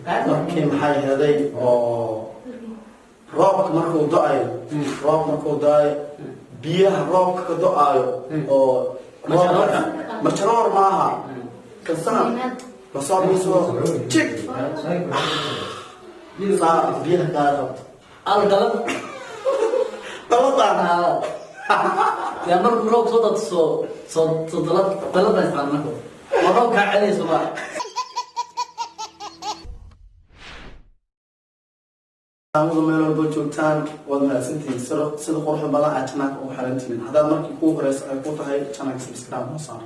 Markii maxay heday oo roobka markuu do-ayo, roob markuu do-ayo, biyaha roobka ka do-aayo oo Majaroorka? Majaroor maaha kasana lasoo biso jig saa biyaha kaa qabto. Al dalad. Daladaan. Yaa markuu roob soo dato, soo dalad dalada isticmaal marka oo roob kaa celinayso ma. Amadu meel walba joogtaan waad mahadsantihiin sida quruxda badan aad channelka ugu xirantihiin. Haddaad markii kuu horeyso ay ku tahay channelka, subscribe noo saar.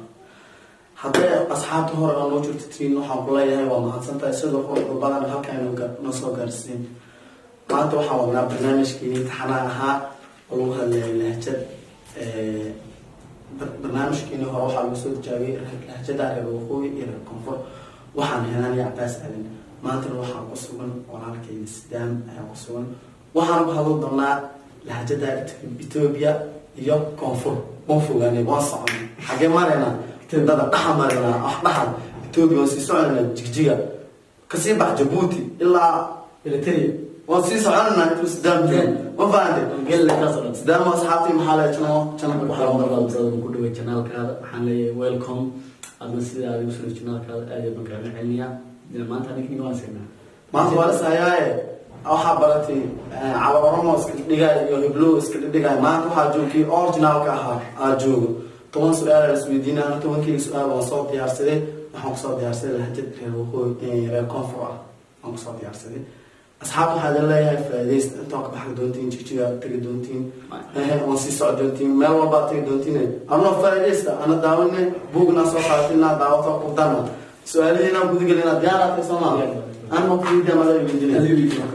Hadday asxaabta hore oo noo jirto tiin, waxaan ku leeyahay waa mahadsantahay sida quruxda badan halkaan noo soo gaarsiin. Maanta waxaan wadnaa barnaamijkii imtixaanaha ahaa oo lagu hadlayay lahjad. Barnaamijkiini hore waxaa lagu soo tijaabiyey lahjada reer waqooyi iyo reer koonfur. Waxaan helaan iyo Cabaas Aadan. Maantana waxaa ku sugan walaalkayda Sidaam ayaa ku sugan. Waxaan ku hadli doonaa lahjada Etoobiya iyo koonfur. Waan fogaanay, waan soconay. Xagee maraynaa? Tindada dhaxa maraynaa, wax dhaxal Etoobiya waan sii soconaynaa, Jigjiga kasii bax, Jabuuti ilaa Eritrea. Waan sii soconaynaa intuu Sidaam joogo. Ma fahantay? Gelle taas oo dhan. Sidaam waa asxaabtii. Maxaa leeyahay channelka ku Waxaan xiran? mar labaad ku dhaway channelkaada. Waxaan leeyahay welcome. Adna sida aad igu soo channelkaada aad iyo baan kaaga celinayaa. Maanta ninka waan segnaa. Maanta waa lisahayaaye. Waxaa baratay cala Oromo iska dhigay iyo heblow iska dhigay. Maanta waxaa joogkii originalka ahaa aa joogo. 10 su-aal aa isweydiinaa. 10-kii su-aal waan soo diyaarsaday. Waxaan kusoo diyaarsaday lahjad reer waqooyi, reer koonfur ah waan kusoo diyaarsaday. Asxaabta waxaa idin leeyahay faa'iidaysta. Intaa ka baxi doontiin, Jigjiga tegi doontiin, waan sii soco doontiin, meel walbaa tegi doontiin. Anoo faa'iidaysta ana daawane buugna soo qaadatina daawata qudana su-aalihiina gudagelina. Diyaaraatay soo maa? Anma ku weydiiya mada weydiinaya?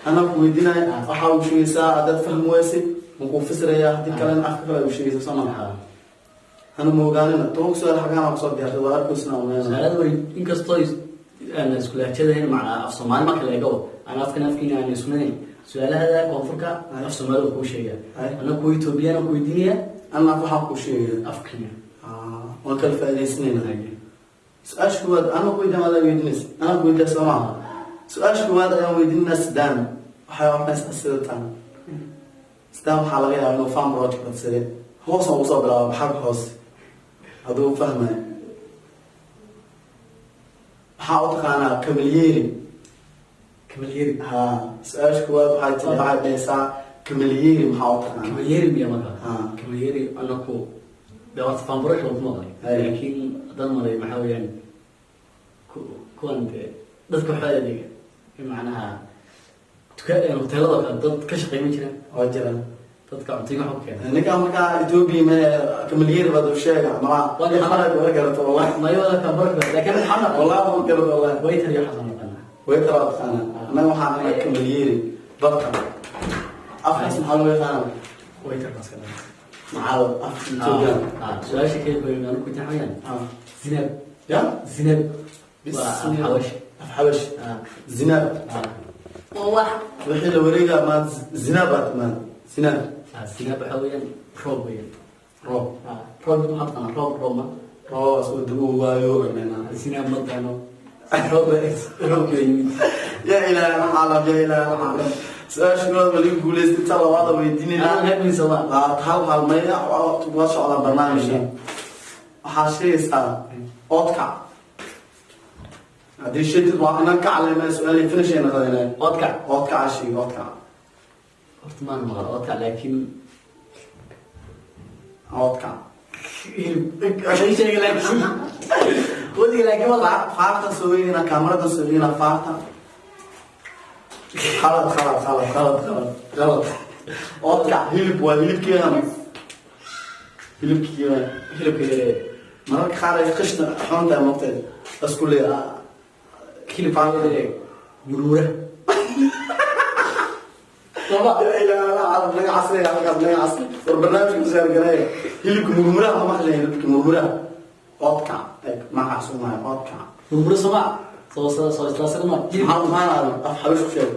Anaa ku weydiinaya. Waxaa uu sheegaysaa haddaad fahmi weysay makuu fasiraya, haddii kalena afka kale uu sheegaysa soo maa? Hanu moogaanina 10-ka su-aal xaggaan kusoo diyaarsaday waa arkaysna umeyna. Su-aalada way inkastoo aan isku lahjadayn, macnaa af Soomaali marka la eego aan afkan afkiina aan iskunayn, su-aalahada koonfurka af Soomaali waa kuu sheegaya, ana kuwa Etoobiyana ku weydiinaya. Anna waxaa kuu sheegaya afkiina. Waan kala faa'iidaysanayna. Su-aasha koowaad ana ku weydiin, adaa weydiinaysa, anaa ku weydiiya soo maaha? Su-aasha koowaad ayaan weydiinaa Sidaan. Waxay oranaysaa sida tan. Sidaan waxaa laga yaabaa inuu farm project badsaday. Hoosaan ugu soo bilaaba xagga hoose hadduu fahmayo. Maxaa u taqaanaa kamalyeri? Kamalyeri? Ha, su-aasha koowaad waxay tiri, waxay dhahaysaa kamalyeri maxaa u taqaanaa? Kamalyeri miya marka? Ha. Kamalyeri anaku de horta fanbarash waa ku maqlay, laakiin haddaan malay maxaa weeyaan kuwan dee dadka waxaa adeega in macnaha hoteelada kale dad ka shaqeyn ma jiraan? Waa jiraan. Dadka cuntooyinka waxa ku keena. Ninka markaa Ethiopia me kamalyeri baad u sheega malaa. Waa wala garato wallahi. Mayada fanbarash, laakiin waxaan naqan Wallahi ma garato wallahi. Waiter iyo waxaan naqanaa. Waiter waa taqaanaa. Annaga waxaan nahay kamalyeri. Dadka afkaas maxaa loo yaqaana? Waiter baan iska dhahaa. Maxaa afka Ethiopian? Su-aasha kale bay anu ku taxayaan zinab. Ya. Zinab waa af Xabash. Af Xabash zinaab. Waa wax. Wixii la wareegaa maanta zinaab baad maanta zinaab. Zinaab waxaa weeyaan roob weeyaan. Roob. Roob maxaa taqaanaa? Roob roob ma. Roob soo dabo waayo. Zinaab ma taqaano roob, roobka yimid. Ya ilaahay alcaalam, ya ilaahay alcaalam. Su-aasha koowaad ba lagu guuleystay. Ta labaada weydiinayna. Waa hal hal maya waa socdaa barnaamijka. Waxaa sheegaysaa oodkac. Haddii sheegtid waa inaan ka caleynaa su-aal finishayna qadinaa. Oodkac? Oodkaca sheeg, oodkac. Horta maan maqal oodkac, laakiin Oodkac. Waxay sheegay laakiin weliga laakiin wala Faartan soo weynaa, kaamaradan soo weynaa, faarta. Khalad, khalad, khalad, khalad, khalad, khalad. Oodkac hilib waa, hilibkeeda, hilibkeeda. Hilibka. Mararka qaar ay qishna xuntahay moogtahay isku leeyahay. Hilibka muruura laba. Ya ilaaha alcaalam, naga casriya halkaas, naga casri. War barnaamijka kusoo galaya hilibka murmuraha ma maqlay? Hilibka murmuraha oodkac eg magacaas u maayo oodkac. Murmura soma soo soo soo islaasana hilib. Maxaa taqaanaa af Xabash ku sheeg?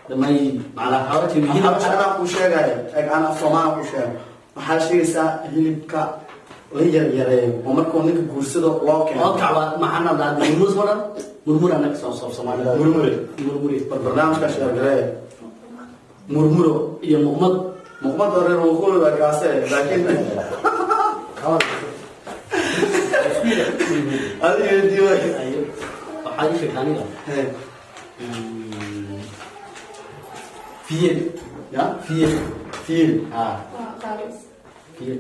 Damay macnaa xawaji. Af hilib. Xabash anaa kuu sheegaya eg, anaa af Soomaali kuu sheegay. Waxaa sheegaysaa hilibka la yaryareeyo oo markuu ninka guursado loo keeno. Oodkac waa maxana daa murmura soo dhan. Murmur annaga soo soo Soomaalida. Murmure. Murmure. Bal barnaamijka sheergalee. Murmuro. Iyo muqmad. Muqmad oo reer waqooyi baa kaase, laakiin adiga diiway. Ayo. Waxaad ii sheegtaa aniga. Hey. Fiil. Ya. Fiil. Fiil. Ah. Waa qaalis. Fiil.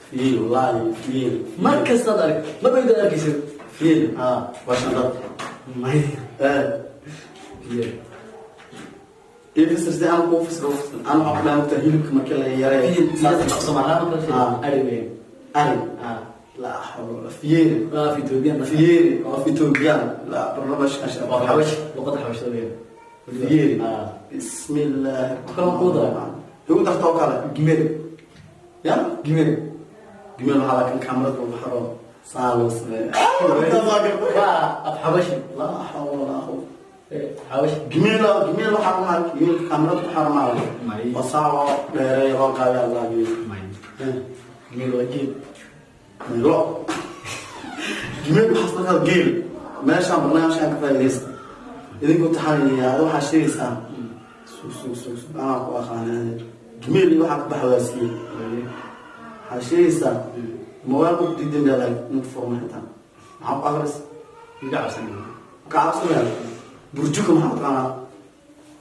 Fiil, wallaahi fiil. Mar kastaad arag, ma baydaad arkaysid. Fiil. Ah. Waa shandad. May. Eh. Fiil. Ii fasir si aan kuu fasiro. Aan waxaan ku dhahay mugtaa hilibka markii la yareeyo. Fiil. Sidaas Soomaaliya ma kala Ah. sheegay. Ari weyn. Ari. Ah. Laa xawla wala fiil. Waa af Ethiopian. Fiil oo af Ethiopian. La barnaamijka sheergalee. Waa xabash, luqadda xabashada weyn. Fiil. Ah. Bismillah. Kala ku dar. Igu dartoo kale. Gimel. Ya? Gimel. Gimel waxaa laakiin kaamirada lagu xiro saa loo sameeyo. Waa af xabashi. Laa xawla walaa quwwata. Xabashi. Gimel gimel waxaa lagu hayaa gimel kaamirada ku xiro maayo. May. Oo saa loo dheereeyo loo gaabiyo Allah gimel. May. Gimel waa geel. Lo. Gimel waxaa soo qaad geel. Meeshaan barnaamijkan ka faa'iidaysta. Idinku taxalinaya ada waxaa sheegaysaa. Sug sug sug sug anaa ku aqaanay. Gimel iyo waxaa ka baxwaasiyey. Waxaa sheegaysaa mobile ku diidan baa mid furma xitaa. Maxaa ku akhris? Iga cabsan. Ka cabsanaya. Burjuka maxaa ku taqaanaa?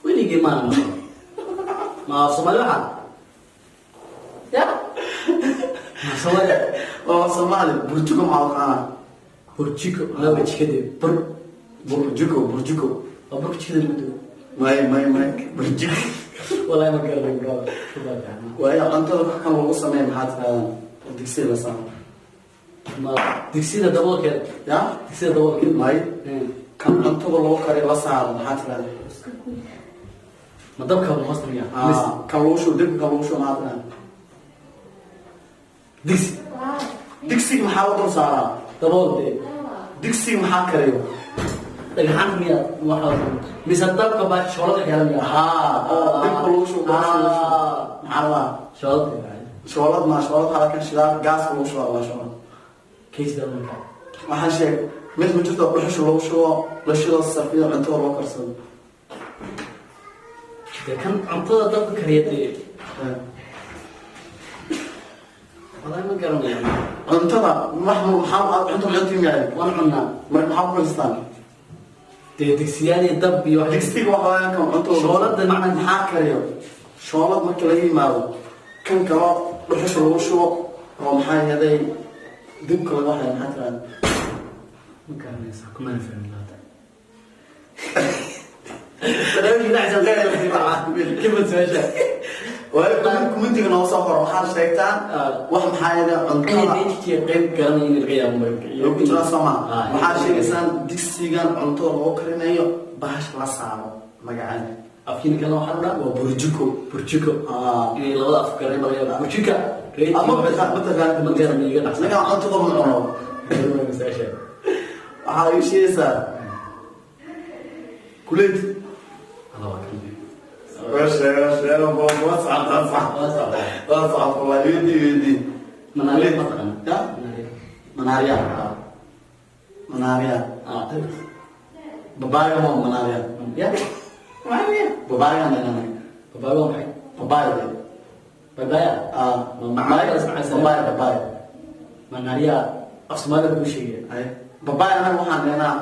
Weligii maana maqal. Ma Soomaali waxaa? Ya? Ma Soomaali? Waa Soomaali. Burjuka maxaa ku taqaanaa? Burjiko. Laba jikadee. Bur. Burjuko, burjuko. Waa burka jikada lagu dubo. May may may burjuko. Wallahi ma garanayo brother. Kubaa fiican. Waayo cuntada wax kan lagu sameeyo maxaa tirahdaan? Oo digsiga la saaro. Ma digsida daboolkeeda. Ya? Digsida daboolkeeda. May. Kan cuntada lagu kariyo la saaro maxaa tirahdaan? Ma dabka ma hoosta miyaa? Ah, kan lagu shubo dibka kan lagu shubo maxaa tirahdaan? Digsi. Digsiga maxaa la dul saaraa? Dabool dee. Digsiga maxaa kariyo? Dhagxaanta miyaa? Waxaa mise dabka baa shoolada xeelan miyaa? Haa, oo dibka lagu shubo lagu shubo. Maxaa la Shoolada. Shoolad ma shoolad waxaa kan shidaal gaaska lagu shubo waa shoolad. Kaysi daboolka. Waxaan sheeg mid ma jirto dhuxusha lagu shubo la shido safiyo cuntada loo karsado. Dee kan cuntada dabka kariya dee. Wallahi ma garanayo. Cuntada wax maxaa cunto la timaad? Waan cunnaa. Marka maxaa ku haystaan? Dee digsiyaal iyo dab iyo wax. Digsiga waxa weeyaan kan cuntada Shoolada macnaha maxaa kariyo? Shoolad marka laga yimaado kan kalo dhuxusha lagu shubo oo maxaa yeelay dibka laga hayo maxaa tiraahdaa? Ma garanaysaa, kumana fahmin laata. Barnaamijka dhexdiisa Kibad su'aasha. Waayo kumentiga noo soo qor waxaad sheegtaan wax maxaa yeelay cuntada Inay qayb garanaya in laga yaabo marka. lagu jira Soomaa. Waxaad sheegaysaan digsigan cuntada loo karinayo bahasha la saaro magaceeda. Afkiina kalena waxaa la dhahaa Waa burjiko. Burjiko. Ah. Inay labada af garanay baa laga yaabaa. Burjika. Ama mataqaan Ma garanayo iga dhacsan. Ninkaan cuntada ma cuno. Su'aasha. Waxaa ii sheegaysaa kuleed. Alla waa kan. Waa sheego sheego waa socdaa sax. Waa socdaa. Waa socdaa wallahi weydii weydii. Manaariya ma taqaana? Ya? Manaariya. Manaariya. Manaariya. Ah. Babaayga ma manaariya. Ya? Manaariya. Babaayga ma manaariya. Babaayga waa maxay? Babaayga. Babaaya? Ah. Ma macaan ismacaysa? Babaaya babaaya. Manaariya af Soomaaliga lagu sheegaya. Ay. Babaaya anaga waxaan leenaa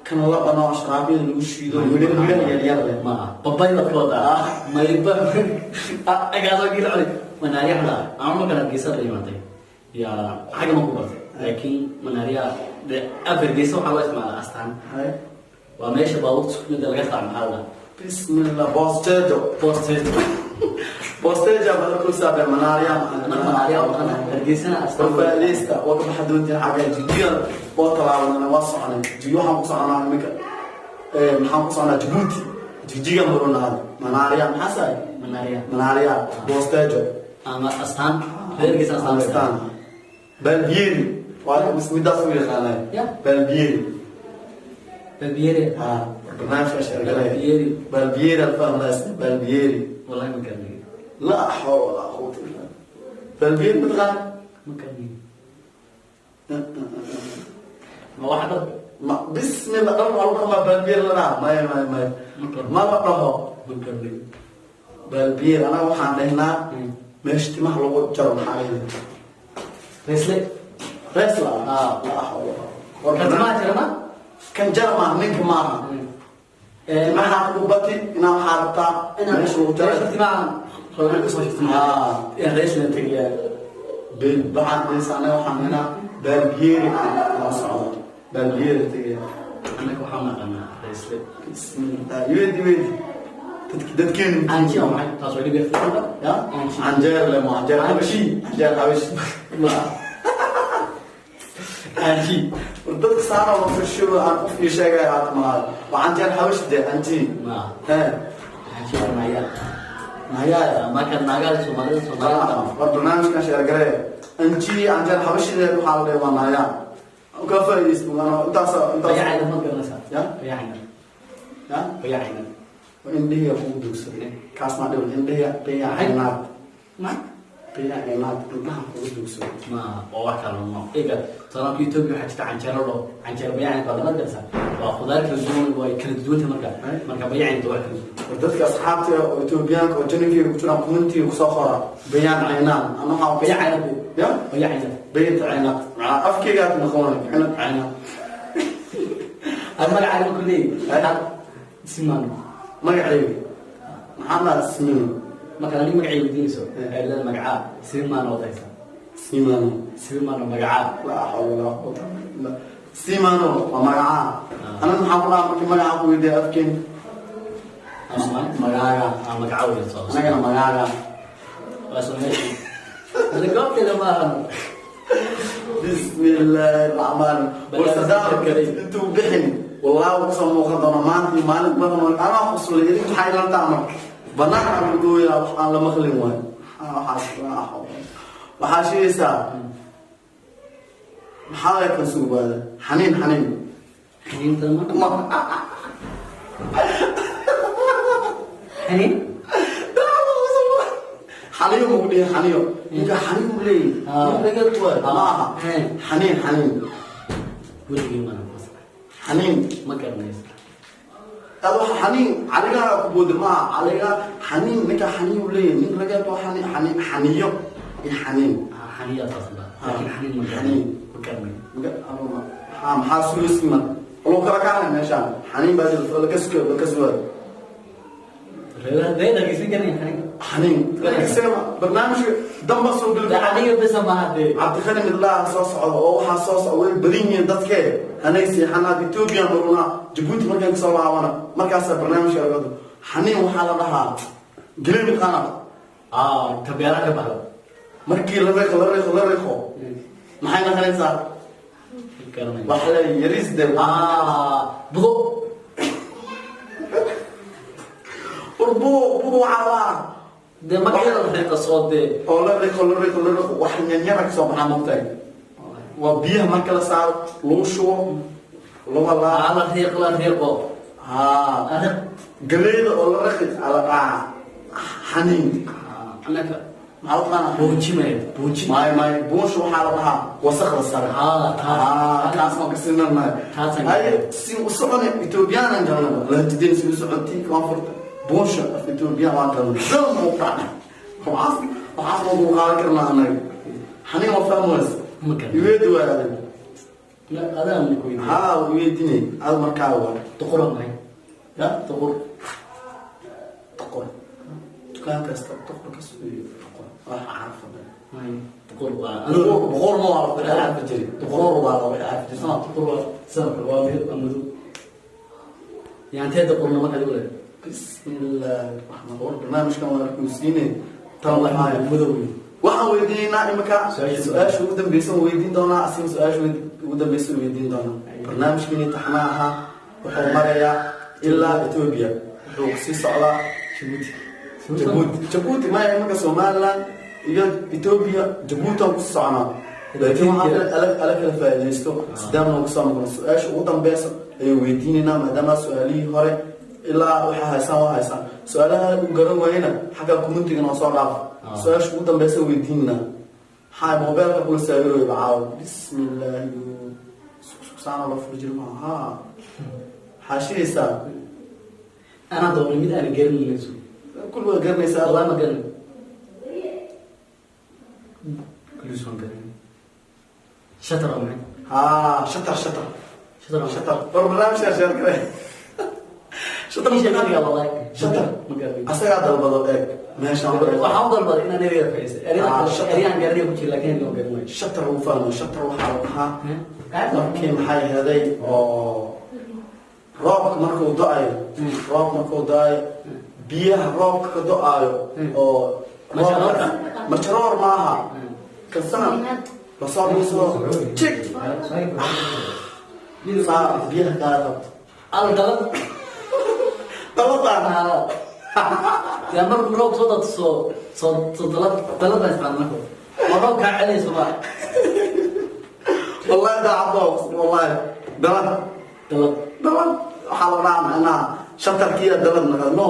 kan la cuno sharaabiyada lagu shiido midho midho yar yar leh. Ma babay baad ka wadaa. Mayba. Ah, agaasoo gila cuni. Manaariya xulaa. Ama markaan Hargeysa la imaatay. Ya, xagga ma ku bartay. Laakiin manaariya de af Hargeysa waxaa loo isticmaalaa astaan. Ay. Waa meesha baabuurta isku mid laga raaco maxaa la dhahaa? Bismillah bostejo. Bostejo. Bostejo baa ku saabay manaariya. Annaga manaariya u naqanaa. Hargeysana astaan. Faalista waa ka baxay doontii xagga Jigjiga oo talaabadana waa soconay. Jigjiga waxaan ku soconaa iminka. Maxaan ku soconaa Djibouti. Jigjiga maruna manaariya maxaa saay? Manaariya. Manaariya bostejo. Ama astaan. Reerkiisa astaan. Astaan. Balbieri. Waa midaas u yaqaanay. Ya. Balbieri. Balbieri. Ha, barnaamijka sheergalay. Balbieri. Balbieri alfahmaas Balbieri. Wallahi ma garanayo. La hawla wala quwwata illa billah. Balbieri ma taqaan? Ma garanayo. Ma waxa dad Ma bismillah, dhan waa lagu dhamaa baalbiyeer la dhaha. Maya, maya, maya, ma la dhaho. Ma garanayo. Baalbiyeer anaga waxaan dhahnaa meesha timaha lagu jaro. Maxaa leedahay? Reesle. Reesla. Ah. La xawla. Kan timaha jirana. Kan jar maaha, ninka maaha. Timaha ku bati inaa waxaa rabtaa meesha lagu jaro. Meesha timaha rabaa kasoo shifto. Ah. Reesle tegayaa. Waxaan dhahaysa anaga waxaan dhahnaa baalbiyeeri loo socdo, baalbiyeeri tegaya. Annaga waxaan naqanaa reesle. Bismillah, iweedi, iweedi dadkeenu. Anji waa maxay? Taas waa dhib yarta. Ya. Anji. Canjeer le mo, canjeer xabashi, canjeer xabashi. Ma anji. War dadka saara oo fishiyo aan qof ii sheegaya aad malaha waa canjeer xabashi de anji. Ma he. Anji waa maya. Mayaa. Marka naagaha Soomaalida. War barnaamijkan sheergaree. Anji canjeer xabashideed waxaa la dhihi waa nayaa ka faa'iidaysto intaas intaas. Bayacayna ma garanaysaa? Ya. Bayacayna. Ya. Bayacayna. Indhihiga kugu dugsaday kaas maa dhiban indhihiga biyacinaad. Ma Biyacinaad indhaha kugu dugsaday. Ma waa wax kale. No, iga tobanka Ethiopia waxaa jirta canjeero loo canjeero bayacayna baa lama garanaysaa. Waa khudaar kala duwan, way kala duwanta. Marka bayacayna waa kala duwan. War dadka asxaabta oo Etoobiyaanka oo janinkeyga ku jiraan commentiga kusoo qora bayaan caynaan ama waxaa. Bayacayna. Ya. Bayacayna. Bayant caynaad macnaa afkeygaad noqon cinad caynaad. Ad magacaaga ku leeyahay simaano. Magacayga maxaa laa simiin. Marka aniga magacayga weydiinayso, leedahay magacaa simaano waad haysaa. Simano. Simaano magacaa. Laa xawla walaa quwwata illa billah. Simano waa magacaa. Aniga maxaa ku dhaha markii magacaa ku weydiiya afkeen? Ama magacaaga. Ah, magacaa weyn soo. Anagana magacaaga. Waa Soomaali. Hada goobteeda maahan. Bismillaahi raxmaan. War Sadaam intuu bixin wallaahi wuu kusoo muuqan doona maanta iyo maalin badan oo anaa quslay. Idinku maxay ilantaa marka banaanka aan gooyaa wax aan la maqlin waayo. Waxaas laa xawla. Waxaa sheegaysaa maxaa laga kan suubaada xaniin xaniin. Xaniinta ma ma xaniin. Xaniyo mugu dhihin xaniyo, ninka xaniyo u leeyahy. Ah. Nin laga tuwaay ma aha. Xaniin xaniin. Weligii mana fasax. Xaniin. Ma garanaysa. Aad waxa xaniin caligaa ku booda maaha caligaa xaniin, ninka xaniin u leeyahay, nin laga tuwa xaniin xaniin xaniyo iyo xaniin. Ah, xaniya taas la, laakiin xaniin ma garanayo. Xaniin. Ma garanayo. Maxaa maxaa sugaysi man lagu kala kacay meeshaan xaniin baa jira laka sugayo laka sugayo. Reeraha dee dhageysan garanayo xaniin. Xaniin laakiin barnaamijka damba soo geli. Dee xaniya bisa maaha dee. Cabdiqani midlaha soo socda oo waxaa soo socda way badan yihiin dadkee hanay seexanaad Etoobiya maruna Jabuuti markaan kasoo laabana markaasaa barnaamijka lagado. Xaniin waxaa la dhahaa gelin mataqaana. Ah, tabeeraha ka baxda. Markii la riqo la riqo la riqo maxay noqonaysaa? Ma garanayo. Waxa la yariis de. Ah, budo. War bugo bugo waxaa la dee magacyada la riqa soo dee. Oo la riqo la riqo la riqo wax nyanyara kasoo baxaa mogtahay waa biyaha marka la saaro lagu shubo lagu laa. Ah, la riiq la riiqo. Haa. Ariq. Galeyda oo la raqi ala dhaca xaniin. Ah, annaka maxaa u taqaanaa? Buujimaya buuji. Maay maay, buunsha waxaa la dhahaa wasaqda sare. Ah, taas. Ah, taas waan ka sinanahay. Taasaan. Haye si u socone Ethoobiyanan galnaba lahjadeen si u socotii koonfurta buunsha af Ethoobiyan waan galnay dhan buu dhacay. Waxaas waxaas ma dul qaadan karnaa anaga xaniin waa fahmays. Ma garanayo. Iweedi waay adiga. La adaa ma ku weydiiyey. Haa, iweedinay ad markaa waa. Duqur waa maxay? Ya. Duqur. Doqor dukaan kasta doqor ka suuyo doqor wax carfa. May, duqur waa boqor boqor ma waa la carfi jiray, boqor waa la carfi jiray sama. Duqur waa sidoo kale waa midab ama madow yaantee duqurna markaad igu leedahay. Bismillaahi raxmaan war barnaamijkan waa ku siinay tan waxaa madow wey. Waxaan weydiinaynaa imika Su-aasha su-aasha ugu dambeysa weydiin doonaa asiga, su-aasha ugu dambeysa weydiin doonaa. Barnaamijkani taxnaa ahaa wuxuu marayaa ilaa Etoobiya, wuxuu kusii socdaa Jabuuti. Jabuuti. Jabuuti maya, imanka Somaliland iyo Etoobiya Jabuuti aan kusii soconaa, laakiin waxaan ala kala faa'iidaysto sidaamna kusoo noqono. Su-aasha ugu dambeysa ayaan weydiinaynaa maadaama su-aalihii hore ilaa waxaa haysaan waa haysaan su-aalaha u garan waayena xagga commentiga noo soo dhaaf. Su-aasha ugu dambeysa weydiinaynaa maxaa mobeelka kula saawiroy bacaawo. Bismillaahi. Saana loo furi jiro maaha. Ha, waxaa shidaysaa. Anaa doonay mid aan garanayso. Kulli waa garanaysaa. Wallahi ma garanay. Kulli waan garanay. Shutter waa maxay? Ha, shutter, shutter. Shutter waa maxay? Shutter. War barnaamijkaa share garay. Shutter. Ii sheeg adiga, wallahi. Shutter. Ma garanay. Asagaa dalbado, eeg meeshaan. Waxaan u dalbaday inaan ereyga faiiso. Ah, shutter. Ereyaan garanaya ku jira, laakiin ereyga garan waayo. Shutter uu fahmo. Shutter waxaa la dhahaa markii, maxay heday, oo roobka markuu do-ayo, roobka markuu do-ayo, biyaha roobka ka do-aayo oo Majaroorka? Majaroor maaha kasana lasoo dhiso jig saa biyaha kaa qabto. Al dalad. Daladan. Yaa, markuu roob soo dato, soo dalad, dalad baa isticmaal marka oo roob kaa celinayso ma. Wallahi daacad, wallahi dalad. Dalad. Dalad waxaa la dhahaa macnaha shutterkiya dalad naga no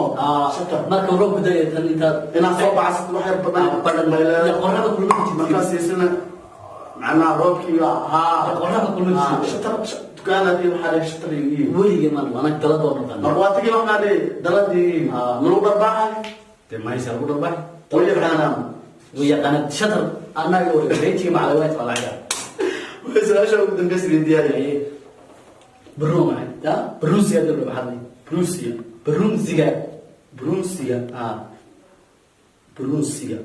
shutter. Marka roob ku dayo tan intaad inaad soo baxsid wax yar badan badhan bay. Qorraxda kulma jirto. Markaa siisana macnaha roobkii haa. Qorraxda kulma jirto. Shutter dukaanadii waxaa dhahay shutter iyo Weligii maan anag dalad oo naqaan. Marka waa tigi, waxaa dhihi daladii malagu dharbaaxay. Dee maysa lagu dharbaax. Way yaqaanaan. Way yaqaanaan shutter, annaga oo reejiga macalin waa isticmaalaa. Way su-aasha ugu dambeysa weydiiyay. Baruun maxay? Ya. Baruunsiga dib baxday. Brusia. Baruunsiga. Brunsiga. Ah. Brunsiga.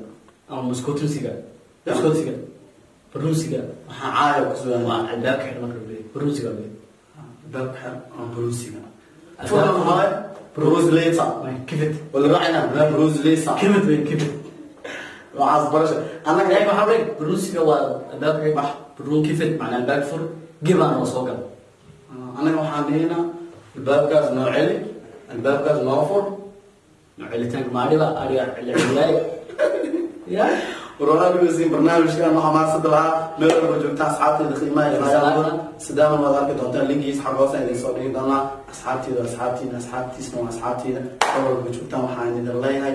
Ama muskotunsiga, muskotiga, baruunsiga. Waxaa caaya ku sugan. Waa albaabka xidhan marka leeyahay baruunsiga leeyahay. Albaabka xidhan ama brunsiga. Furan waaye Bruce Lisa. Kifit. Wala raacina Bruce Lisa. Kifit wey, kifit. Waxaas barasha annaga. Eeg, waxaa leeyahay baruunsiga waa albaabka xidhan. Baruun kifit macnaa albaab fur, gibaan oo soo gal. Annaga waxaan dhihinaa albaabkaas noo celi, albaabkaas noo fur. Celitaanka maadhiba adhiga celceliyaay ya. Warwalaaligiisiin barnaamijkan waxaa maasada lahaa meel walba joogta asxaabteyda qiimaha iyo raayaha sidaaman waad arki doontaan linkiisa xagga hoose idin soo dhigi doonaa. Asxaabteyda, asxaabtiina, asxaabtiisna waa asxaabteyda. Meel walba joogtaan waxaan idin leeyahay.